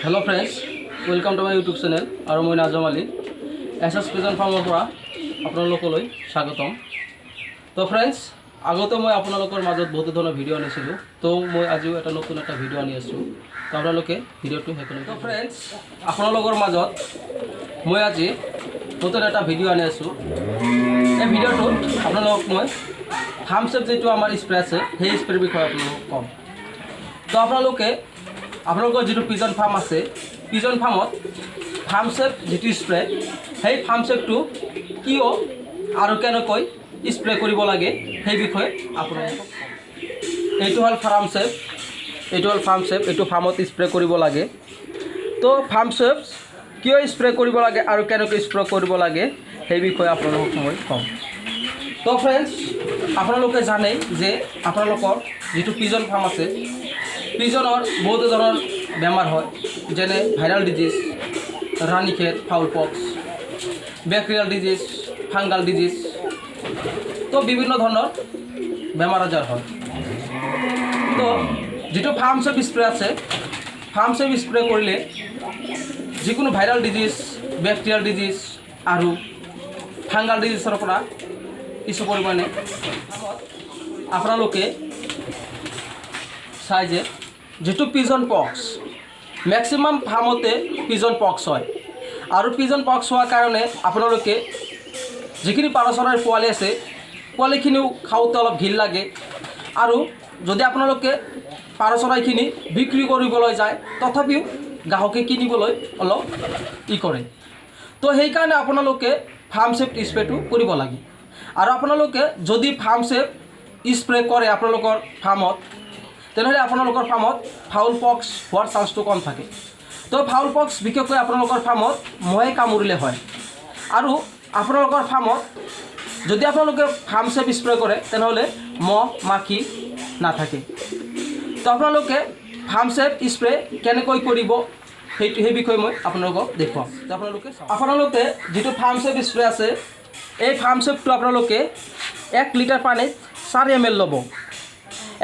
Hello friends, welcome to my YouTube channel. আৰু মই নাজম Ali, S S pigeon ফাৰ্মৰ পৰা আপোনালোকলৈ স্বাগতম। তো ফ্ৰেণ্ডছ, আগতে মই আপোনালোকৰ মাজত বহুতো ধৰণৰ ভিডিঅ' আনিছিলোঁ। তো মই আজিও এটা নতুন এটা ভিডিঅ' আনি আছোঁ। তো আপোনালোকে ভিডিঅ'টো শেষলৈ। তো ফ্ৰেণ্ডছ, আপোনালোকৰ মাজত মই আজি নতুন এটা ভিডিঅ' আনি আছোঁ। এই ভিডিঅ'টোত আপোনালোকক মই ফাৰ্ম চেফ যিটো আমাৰ স্প্ৰে আছে, সেই স্প্ৰেৰ বিষয়ে আপোনালোকক ক'ম। তো আপোনালোকে আপোনালোকৰ যিটো পিজন ফাৰ্ম আছে, পিজন ফাৰ্মত ফাৰ্ম চেফ যিটো স্প্ৰে, সেই ফাৰ্ম চেফটো কিয় আৰু কেনেকৈ স্প্ৰে কৰিব লাগে, সেই বিষয়ে আপোনালোকক ক'ম। এইটো হ'ল ফাৰ্ম চেফ, এইটো হ'ল ফাৰ্ম চেফ। এইটো ফাৰ্মত স্প্ৰে কৰিব লাগে। তো ফাৰ্ম চেফ কিয় স্প্ৰে কৰিব লাগে আৰু কেনেকৈ স্প্ৰে কৰিব লাগে, সেই বিষয়ে আপোনালোকক মই ক'ম। তো ফ্ৰেণ্ডছ, আপোনালোকে জানে যে আপোনালোকৰ যিটো পিজন ফাৰ্ম আছে, পিজনৰ বহুতো ধৰণৰ বেমাৰ হয়, যেনে viral disease, Ranikhet, fowl pox, bacterial disease, fungal disease। তো বিভিন্ন ধৰণৰ বেমাৰ আজাৰ হয়। তো যিটো ফাৰ্ম চেফ স্প্ৰে আছে, ফাৰ্ম চেফ স্প্ৰে কৰিলে যিকোনো ভাইৰাল ডিজিজ, বেক্টেৰিয়েল ডিজিজ আৰু ফাংগাল ডিজিজৰ পৰা কিছু পৰিমাণে। আপোনালোকে চাই যে যিটো পিজন পক্স, মেক্সিমাম ফাৰ্মতে পিজন পক্স হয় আৰু পিজন পক্স হোৱাৰ কাৰণে আপোনালোকে যিখিনি পাৰ চৰাইৰ পোৱালি আছে, পোৱালিখিনিও খাওঁতে অলপ ঘিণ লাগে। আৰু যদি আপোনালোকে পাৰ চৰাইখিনি বিক্ৰী কৰিবলৈ যায়, তথাপিও গ্ৰাহকে কিনিবলৈ অলপ ই কৰে। তো সেইকাৰণে আপোনালোকে ফাৰ্ম চেফ স্প্ৰেটো কৰিব লাগে। আৰু আপোনালোকে যদি ফাৰ্ম চেফ স্প্ৰে কৰে আপোনালোকৰ ফাৰ্মত, তেনেহ'লে আপোনালোকৰ ফাৰ্মত ফাউল পক্স হোৱাৰ চান্সটো কম থাকে। তো ফাউল পক্স বিশেষকৈ আপোনালোকৰ ফাৰ্মত মহে কামুৰিলে হয়। আৰু আপোনালোকৰ ফাৰ্মত যদি আপোনালোকে ফাৰ্ম চেফ স্প্ৰে কৰে, তেনেহ'লে মহ মাখি নাথাকে। তো আপোনালোকে ফাৰ্ম চেফ স্প্ৰে কেনেকৈ কৰিব, সেই বিষয়ে মই আপোনালোকক দেখুৱাম। তো আপোনালোকে যিটো ফাৰ্ম চেফ স্প্ৰে আছে, এই ফাৰ্ম চেফটো আপোনালোকে 1 লিটাৰ পানীত 4 এম এল ল'ব।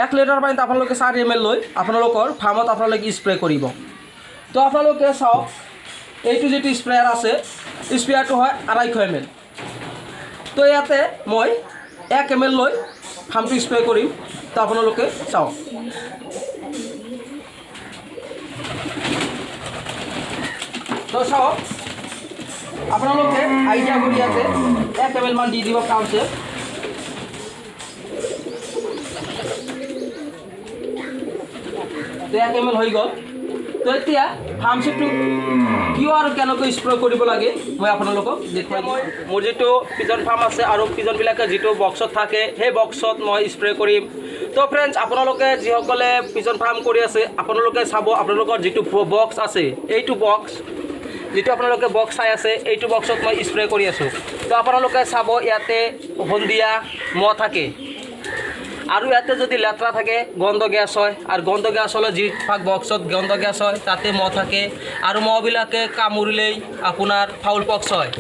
1 লিটাৰ পানীত আপোনালোকে 4 এম এল লৈ আপোনালোকৰ ফাৰ্মত আপোনালোকে স্প্ৰে কৰিব। তো আপোনালোকে চাওক, এইটো যিটো স্প্ৰেয়াৰ আছে, স্প্ৰেয়াৰটো হয় 250 এম এল। তো ইয়াতে মই 1 এম এল লৈ ফাৰ্মটো স্প্ৰে কৰিম। তো আপোনালোকে চাওক। তো চাওক, আপোনালোকে আইডিয়া কৰি ইয়াতে 1 এম এল মান দি দিব ফাৰ্ম চেফ। তো 1 এম এল হৈ গ'ল। তো এতিয়া ফাৰ্ম চেফটো কিয় আৰু কেনেকৈ স্প্ৰে কৰিব লাগে, মই আপোনালোকক দেখুৱাই। মই মোৰ যিটো পিজন ফাৰ্ম আছে আৰু পিজনবিলাকে যিটো বক্সত থাকে, সেই বক্সত মই স্প্ৰে কৰিম। তো ফ্ৰেণ্ডছ, আপোনালোকে যিসকলে পিজন ফাৰ্ম কৰি আছে, আপোনালোকে চাব, আপোনালোকৰ যিটো বক্স আছে, এইটো বক্স যিটো আপোনালোকে বক্স চাই আছে, এইটো বক্সত মই স্প্ৰে কৰি আছোঁ। তো আপোনালোকে চাব, ইয়াতে সন্ধিয়া মহ থাকে আৰু ইয়াতে যদি লেতেৰা থাকে, গন্ধ গেছ হয়। আৰু গন্ধ গেছ হ'লে, যি ভাগ বক্সত গন্ধ গেছ হয়, তাতে মহ থাকে আৰু মহবিলাকে কামুৰিলেই আপোনাৰ ফাউল পক্স হয়।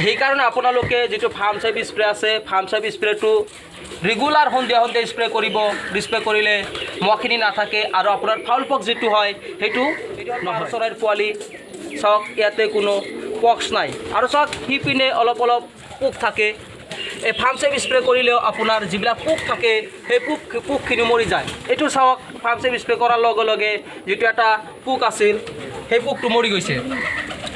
সেইকাৰণে আপোনালোকে যিটো ফাৰ্ম চেফ স্প্ৰে আছে, ফাৰ্ম চেফ স্প্ৰেটো ৰেগুলাৰ সন্ধিয়া সন্ধিয়া স্প্ৰে কৰিব। স্প্ৰে কৰিলে মহখিনি নাথাকে আৰু আপোনাৰ ফাউল পক্স যিটো হয়, সেইটো নহয়। চৰাইৰ পোৱালি চাওক, ইয়াতে কোনো পক্স নাই। আৰু চাওক, সিপিনে অলপ অলপ পোক থাকে। এই ফাৰ্ম চেফ স্প্ৰে কৰিলেও আপোনাৰ যিবিলাক পোক থাকে, সেই পোকখিনি মৰি যায়। এইটো চাওক, ফাৰ্ম চেফ স্প্ৰে কৰাৰ লগে লগে যিটো এটা পোক আছিল, সেই পোকটো মৰি গৈছে।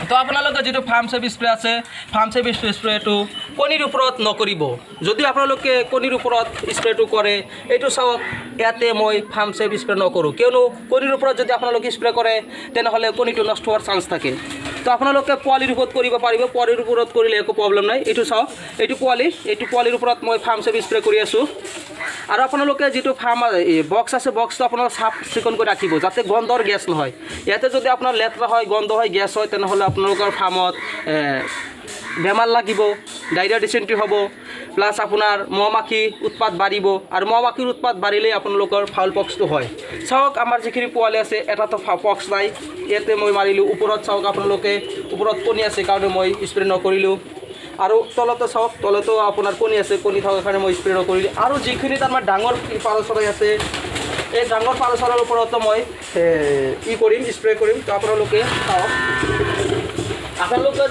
তো আপোনালোকে যিটো ফাৰ্ম চেফ স্প্ৰে আছে, ফাৰ্ম চেফ স্প্ৰেটো কণীৰ ওপৰত নকৰিব। যদি আপোনালোকে কণীৰ ওপৰত স্প্ৰেটো কৰে, এইটো চাওক, ইয়াতে মই ফাৰ্ম চেফ স্প্ৰে নকৰোঁ। কিয়নো কণীৰ ওপৰত যদি আপোনালোকে স্প্ৰে কৰে, তেনেহ'লে কণীটো নষ্ট হোৱাৰ চান্স থাকে। তো আপোনালোকে পোৱালিৰ ওপৰত কৰিব পাৰিব। পোৱালিৰ ওপৰত কৰিলে একো প্ৰব্লেম নাই। এইটো চাওক, এইটো পোৱালি, এইটো পোৱালিৰ ওপৰত মই ফাৰ্ম চেফ স্প্ৰে কৰি আছোঁ। আৰু আপোনালোকে যিটো ফাৰ্ম বক্স আছে, বক্সটো আপোনালোকে চাফ চিকুণ কৰি ৰাখিব, যাতে গন্ধৰ গেছ নহয়। ইয়াতে যদি আপোনাৰ লেতেৰা হয়, গন্ধ হয়, গেছ হয়, তেনেহ'লে আপোনালোকৰ ফাৰ্মত বেমাৰ লাগিব, ডায়েৰিয়া, ডিচেণ্ট্ৰি হ'ব, প্লাছ আপোনাৰ মহ মাখি উৎপাত বাঢ়িব। আৰু মহ মাখিৰ উৎপাত বাঢ়িলেই আপোনালোকৰ ফাউল পক্সটো হয়। চাওক, আমাৰ যিখিনি পোৱালি আছে, এটাতো পক্স নাই। ইয়াতে মই মাৰিলোঁ। ওপৰত চাওক আপোনালোকে, ওপৰত কণী আছে কাৰণে মই স্প্ৰে নকৰিলোঁ। আৰু তলতো চাওক, তলতো আপোনাৰ কণী আছে। কণী থকাৰ কাৰণে মই স্প্ৰে নকৰিলোঁ। আৰু যিখিনি তাৰমানে ডাঙৰ পাৰ চৰাই আছে, এই ডাঙৰ পাৰ চৰাইৰ ওপৰতো মই ই কৰিম, স্প্ৰে কৰিম। তো আপোনালোকে চাওক, আপোনালোকে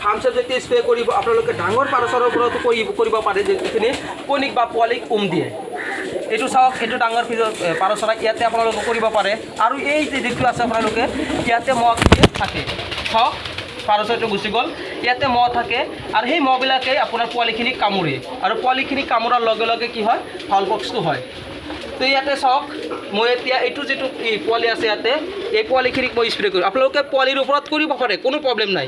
ফাৰ্মছেফ যেতিয়া স্প্ৰে কৰিব, আপোনালোকে ডাঙৰ পাৰ চৰাইৰ ওপৰতো কৰিব পাৰে, যিখিনি কণীক বা পোৱালিক উম দিয়ে। এইটো চাওক, এইটো ডাঙৰ পাৰ চৰাই, ইয়াতে আপোনালোকে কৰিব পাৰে। আৰু এই যে যিটো আছে, আপোনালোকে ইয়াতে মহ থাকে। চাওক, পাৰ চৰাইটো গুচি গ'ল। ইয়াতে মহ থাকে আৰু সেই মহবিলাকে আপোনাৰ পোৱালিখিনিক কামোৰে আৰু পোৱালিখিনিক কামোৰাৰ লগে লগে কি হয়? ফাউল পক্সটো হয়। তো ইয়াতে চাওক, মই এতিয়া এইটো যিটো এই পোৱালি আছে ইয়াতে, এই পোৱালিখিনিক মই স্প্ৰে কৰিম। আপোনালোকে পোৱালিৰ ওপৰত কৰিব পাৰে, কোনো প্ৰব্লেম নাই।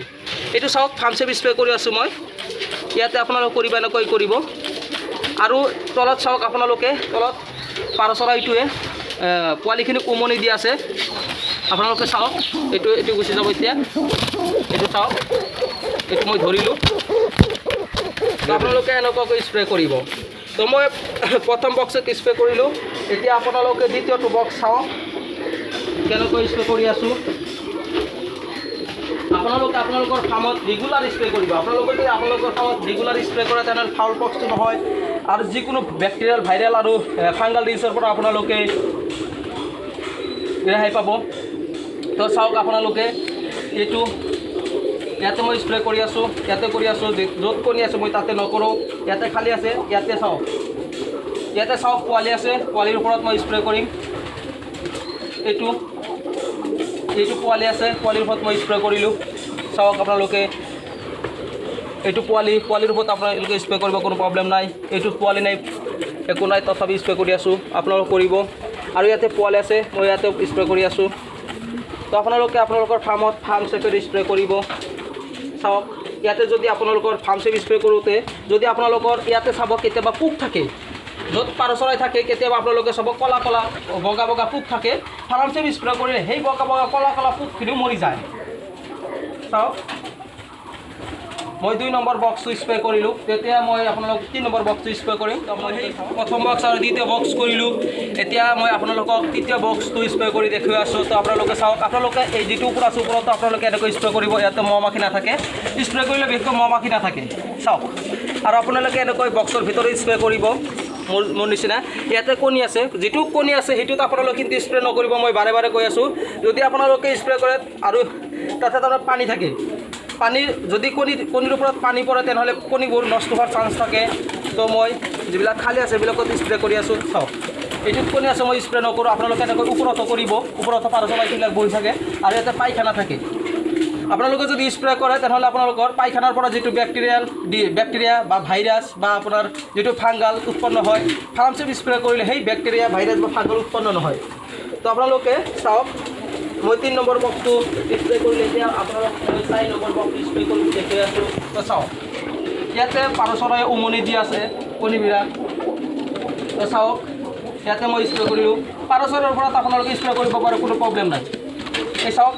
এইটো চাওক, ফাৰ্মছেফ স্প্ৰে কৰি আছোঁ মই ইয়াতে। আপোনালোকে কৰিব, এনেকৈ কৰিব। আৰু তলত চাওক আপোনালোকে, তলত পাৰ চৰাইটোৱে পোৱালিখিনিক উমনি দি আছে। আপোনালোকে চাওক, এইটো গুচি যাব এতিয়া। এইটো চাওক, এইটো মই ধৰিলোঁ। তো আপোনালোকে এনেকুৱাকৈ স্প্ৰে কৰিব। তো মই প্ৰথম বক্সত স্প্ৰে কৰিলোঁ। এতিয়া আপোনালোকে দ্বিতীয়টো বক্স চাওক, কেনেকৈ স্প্ৰে কৰি আছোঁ। আপোনালোকে আপোনালোকৰ ফাৰ্মত ৰেগুলাৰ স্প্ৰে কৰিব। আপোনালোকে যদি আপোনালোকৰ ফাৰ্মত ৰেগুলাৰ স্প্ৰে কৰে, তেনেহ'লে ফাউল পক্সটো নহয় আৰু যিকোনো বেক্টেৰিয়েল, ভাইৰেল আৰু ফাংগাল ডিজিজৰ পৰা আপোনালোকে ৰেহাই পাব। তো চাওক আপোনালোকে, এইটো ইয়াতে মই স্প্ৰে কৰি আছোঁ, ইয়াতে কৰি আছোঁ। য'ত কণী আছে মই তাতে নকৰোঁ। ইয়াতে খালী আছে। ইয়াতে চাওক, ইয়াতে চাওক, পোৱালি আছে। পোৱালিৰ ওপৰত মই স্প্ৰে কৰিম। এইটো পোৱালি আছে, পোৱালিৰ ওপৰত মই স্প্ৰে কৰিলোঁ। চাওক আপোনালোকে, এইটো পোৱালি, পোৱালিৰ ওপৰত আপোনালোকে স্প্ৰে কৰিব, কোনো প্ৰব্লেম নাই। এইটোত পোৱালি নাই, একো নাই, তথাপি স্প্ৰে কৰি আছোঁ। আপোনালোকে কৰিব। আৰু ইয়াতে পোৱালি আছে, মই ইয়াতে স্প্ৰে কৰি আছোঁ। তো আপোনালোকে আপোনালোকৰ ফাৰ্মত ফাৰ্ম চেফেৰে স্প্ৰে কৰিব। চাওক, ইয়াতে যদি আপোনালোকৰ ফাৰ্ম চেফ স্প্ৰে কৰোঁতে যদি আপোনালোকৰ ইয়াতে চাব, কেতিয়াবা পোক থাকে, য'ত পাৰ চৰাই থাকে, কেতিয়াবা আপোনালোকে চাব ক'লা ক'লা, বগা বগা পোক থাকে। ফাৰ্ম চেফ স্প্ৰে কৰিলে সেই বগা বগা, ক'লা ক'লা পোকখিনিও মৰি যায়। চাওক, মই 2 নম্বৰ বক্সটো স্প্ৰে কৰিলোঁ। তেতিয়া মই আপোনালোক 3 নম্বৰ বক্সটো স্প্ৰে কৰিম। তো মই সেই প্ৰথম বক্স আৰু দ্বিতীয় বক্স কৰিলোঁ। এতিয়া মই আপোনালোকক তৃতীয় বক্সটো স্প্ৰে কৰি দেখুৱাই আছোঁ। তো আপোনালোকে চাওক, আপোনালোকে এই যিটো ওপৰত আছে, ওপৰতো আপোনালোকে এনেকৈ স্প্ৰে কৰিব। ইয়াতে মহ মাখি নাথাকে। স্প্ৰে কৰিলে বিশেষকৈ মহ মাখি নাথাকে। চাওক, আৰু আপোনালোকে এনেকৈ বক্সৰ ভিতৰত স্প্ৰে কৰিব মোৰ নিচিনা। ইয়াতে কণী আছে, যিটো কণী আছে সেইটোত আপোনালোকে কিন্তু স্প্ৰে নকৰিব। মই বাৰে বাৰে কৈ আছোঁ, যদি আপোনালোকে স্প্ৰে কৰে আৰু তাতে তাৰমানে পানী থাকে, পানীৰ যদি কণীৰ ওপৰত পানী পৰে, তেনেহ'লে কণীবোৰ নষ্ট হোৱাৰ চান্স থাকে। তো মই যিবিলাক খালী আছে, সেইবিলাকত স্প্ৰে কৰি আছোঁ। চাওক, এইটোত কণী আছে, মই স্প্ৰে নকৰোঁ। আপোনালোকে এনেকৈ ওপৰতো কৰিব। ওপৰতো পাৰ চৰাইবিলাক বহি থাকে আৰু ইয়াতে পায়খানা থাকে। আপোনালোকে যদি স্প্ৰে কৰে, তেনেহ'লে আপোনালোকৰ পায়খানাৰ পৰা যিটো বেক্টেৰিয়া বা ভাইৰাছ বা আপোনাৰ যিটো ফাংগাল উৎপন্ন হয়, ফাৰ্মচেফ স্প্ৰে কৰিলে সেই বেক্টেৰিয়া, ভাইৰাছ বা ফাংগাল উৎপন্ন নহয়। তো আপোনালোকে চাওক, মই 3 নম্বৰ বক্সটো স্প্ৰে কৰিলে। এতিয়া আপোনালোক মই 4 নম্বৰ বক্সটো স্প্ৰে কৰি দেখুৱাই আছোঁ। তো চাওক, ইয়াতে পাৰ চৰাই উমনি দি আছে কণীবিলাক। তো চাওক, ইয়াতে মই স্প্ৰে কৰিলোঁ। পাৰ চৰাইৰ ওপৰত আপোনালোকে স্প্ৰে কৰিব পাৰে, কোনো প্ৰব্লেম নাই। এই চাওক,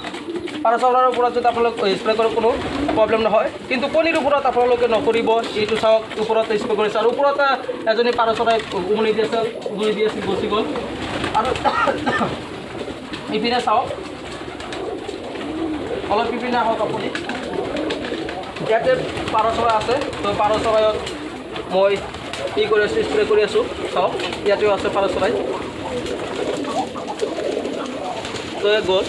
পাৰ চৰাইৰ ওপৰত যদি আপোনালোক স্প্ৰে কৰে, কোনো প্ৰব্লেম নহয়। কিন্তু কণীৰ ওপৰত আপোনালোকে নকৰিব। এইটো চাওক, ওপৰত স্প্ৰে কৰিছে আৰু ওপৰত এজনী পাৰ চৰাই উমনি দি আছে, উমনি দি আছে, গুচি গ'ল। আৰু ইপিনে চাওক, অলপ ইপিনে আহক আপুনি। ইয়াতে পাৰ চৰাই আছে। তো পাৰ চৰাইত মই কি কৰি আছোঁ? স্প্ৰে কৰি আছোঁ। চাওক, ইয়াতেও আছে পাৰ চৰাই। তো এই গ'ল।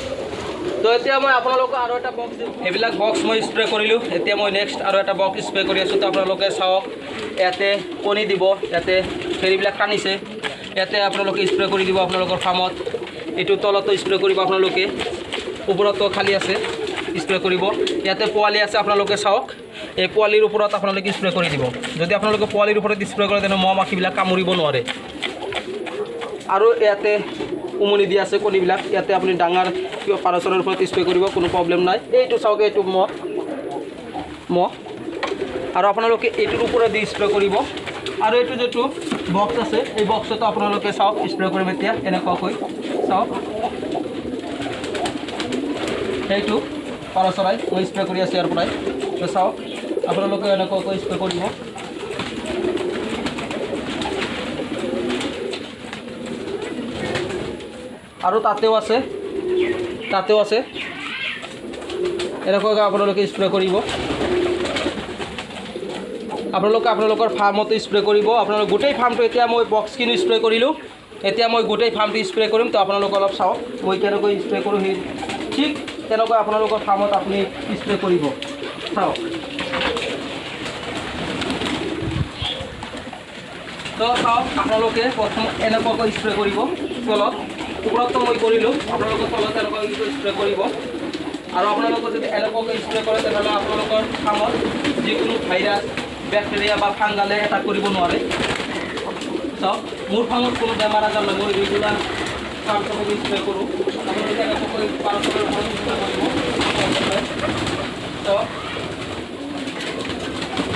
তো এতিয়া মই আপোনালোকক আৰু এটা বক্স, সেইবিলাক বক্স মই স্প্ৰে কৰিলোঁ। এতিয়া মই নেক্সট আৰু এটা বক্স স্প্ৰে কৰি আছোঁ। তো আপোনালোকে চাওক, ইয়াতে কণী দিব, ইয়াতে হেৰিবিলাক টানিছে। ইয়াতে আপোনালোকে স্প্ৰে কৰি দিব আপোনালোকৰ ফাৰ্মত। এইটো তলতো স্প্ৰে কৰিব আপোনালোকে, ওপৰতো খালী আছে, স্প্ৰে কৰিব। ইয়াতে পোৱালি আছে, আপোনালোকে চাওক, এই পোৱালিৰ ওপৰত আপোনালোকে স্প্ৰে কৰি দিব। যদি আপোনালোকে পোৱালিৰ ওপৰত স্প্ৰে কৰে, তেনে মহ মাখিবিলাক কামুৰিব নোৱাৰে। আৰু ইয়াতে উমনি দি আছে কণীবিলাক। ইয়াতে আপুনি ডাঙৰ কিবা পাৰ চৰাইৰ ওপৰত স্প্ৰে কৰিব, কোনো প্ৰব্লেম নাই। এইটো চাওক, এইটো মহ মহ আৰু আপোনালোকে এইটোৰ ওপৰেদি স্প্ৰে কৰিব। আৰু এইটো যিটো বক্স আছে, এই বক্সটো আপোনালোকে চাওক, স্প্ৰে কৰিব এতিয়া এনেকুৱাকৈ। চাওক, সেইটো পাৰ চৰাই, মই স্প্ৰে কৰি আছোঁ ইয়াৰ পৰাই। তো চাওক, আপোনালোকে এনেকুৱাকৈ স্প্ৰে কৰিব। আৰু তাতেও আছে, তাতেও আছে। এনেকুৱাকৈ আপোনালোকে স্প্ৰে কৰিব। আপোনালোকে আপোনালোকৰ ফাৰ্মতে স্প্ৰে কৰিব, আপোনালোক গোটেই ফাৰ্মটো। এতিয়া মই বক্সখিনি স্প্ৰে কৰিলোঁ। এতিয়া মই গোটেই ফাৰ্মটো স্প্ৰে কৰিম। তো আপোনালোকে অলপ চাওক মই কেনেকৈ স্প্ৰে কৰোঁ, সেই ঠিক তেনেকৈ আপোনালোকৰ ফাৰ্মত আপুনি স্প্ৰে কৰিব। চাওক, তো চাওক আপোনালোকে প্ৰথম এনেকুৱাকৈ স্প্ৰে কৰিব তলত, ওপৰততো মই কৰিলোঁ, আপোনালোকে তলত এনেকুৱাকৈ স্প্ৰে কৰিব। আৰু আপোনালোকে যদি এনেকুৱাকৈ স্প্ৰে কৰে তেনেহ'লে আপোনালোকৰ ফাৰ্মত যিকোনো ভাইৰাছ, বেক্টেৰিয়া বা ফাংগালে এটাক কৰিব নোৱাৰে। চাওক, মোৰ ফাৰ্মত কোনো বেমাৰ আজাৰ নাই, মই ৰেগুলাৰ ফাৰ্ম চবকে স্প্ৰে কৰোঁ। আপোনালোকে এনেকুৱাকৈ পাৰচলৰ ওপৰত স্প্ৰে কৰিব। চাওক,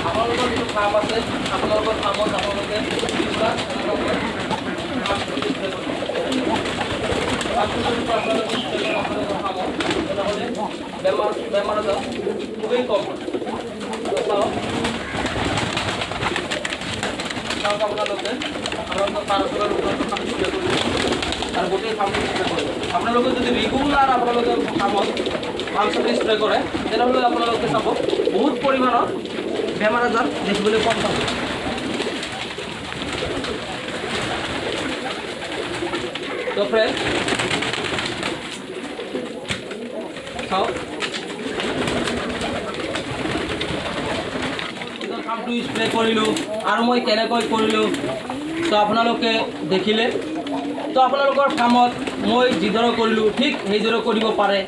আপোনালোকৰ যিটো ফাৰ্ম আছে, আপোনালোকৰ ফাৰ্মত আপোনালোকে ৰেগুলাৰ এনেকুৱাকৈ ফাৰ্ম স্প্ৰে কৰিব। আপোনালোকে স্প্ৰে কৰে আপোনালোকৰ ফাৰ্মত, তেনেহ'লে বেমাৰ আজাৰ খুবেই কম হয়। চাওক চাওক আপোনালোকে আপোনালোকৰ পাৰচলৰ ওপৰত স্প্ৰে কৰিব আৰু গোটেই ফাৰ্মটো স্প্ৰে কৰিব। আপোনালোকে যদি ৰেগুলাৰ আপোনালোকে ফাৰ্মত ফাৰ্ম চাফ স্প্ৰে কৰে তেনেহ'লে আপোনালোকে চাব বহুত পৰিমাণৰ বেমাৰ আজাৰ দেখিবলৈ কম পাব। তো ফ্ৰেণ্ড চাওক, ফাৰ্মটো স্প্ৰে কৰিলোঁ আৰু মই কেনেকৈ কৰিলোঁ তো আপোনালোকে দেখিলে। তো আপোনালোকৰ ফাৰ্মত মই যিদৰে কৰিলোঁ ঠিক সেইদৰে কৰিব পাৰে।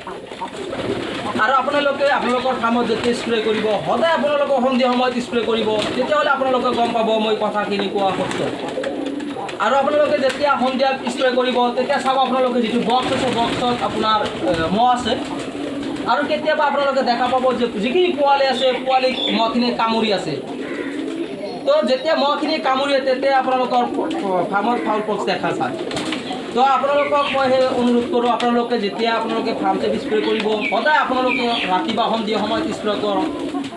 আৰু আপোনালোকে আপোনালোকৰ ফাৰ্মত যেতিয়া স্প্ৰে কৰিব, সদায় আপোনালোকে সন্ধিয়া সময়ত স্প্ৰে কৰিব, তেতিয়াহ'লে আপোনালোকে গম পাব মই কথাখিনি কোৱা সত্য। আৰু আপোনালোকে যেতিয়া সন্ধিয়া স্প্ৰে কৰিব তেতিয়া চাব আপোনালোকে যিটো বক্স আছে, বক্সত আপোনাৰ মহ আছে। আৰু কেতিয়াবা আপোনালোকে দেখা পাব যে যিখিনি পোৱালি আছে, পোৱালিক মহখিনি কামুৰি আছে। তো যেতিয়া মহখিনি কামুৰি তেতিয়া আপোনালোকৰ ফাৰ্মত ফাউল পক্স দেখা যায়। তো আপোনালোকক মই সেই অনুৰোধ কৰোঁ, আপোনালোকে যেতিয়া আপোনালোকে ফাৰ্ম চেফ স্প্ৰে কৰিব, সদায় আপোনালোকে ৰাতি বা সন্ধিয়া সময়ত স্প্ৰে কৰক,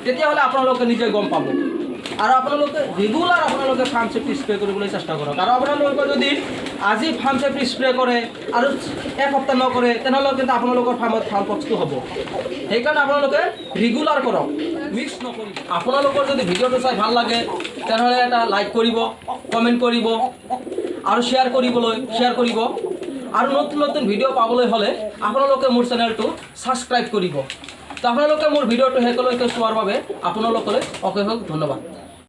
তেতিয়াহ'লে আপোনালোকে নিজে গম পাব। আৰু আপোনালোকে ৰেগুলাৰ আপোনালোকে ফাৰ্ম চেফটি স্প্ৰে কৰিবলৈ চেষ্টা কৰক। আৰু আপোনালোকে যদি আজি ফাৰ্ম চেফটি স্প্ৰে কৰে আৰু এসপ্তাহ নকৰে, তেনেহ'লে কিন্তু আপোনালোকৰ ফাৰ্মত ফাউল পক্সটো হ'ব। সেইকাৰণে আপোনালোকে ৰেগুলাৰ কৰক, মিক্স নকৰিব। আপোনালোকৰ যদি ভিডিঅ'টো চাই ভাল লাগে তেনেহ'লে এটা লাইক কৰিব, কমেণ্ট কৰিব আৰু শ্বেয়াৰ কৰিব। আৰু নতুন নতুন ভিডিঅ' পাবলৈ হ'লে আপোনালোকে মোৰ চেনেলটো ছাবস্ক্ৰাইব কৰিব। তো আপোনালোকে মোৰ ভিডিঅ'টো শেষলৈকে চোৱাৰ বাবে আপোনালোকলৈ অশেষ ধন্যবাদ।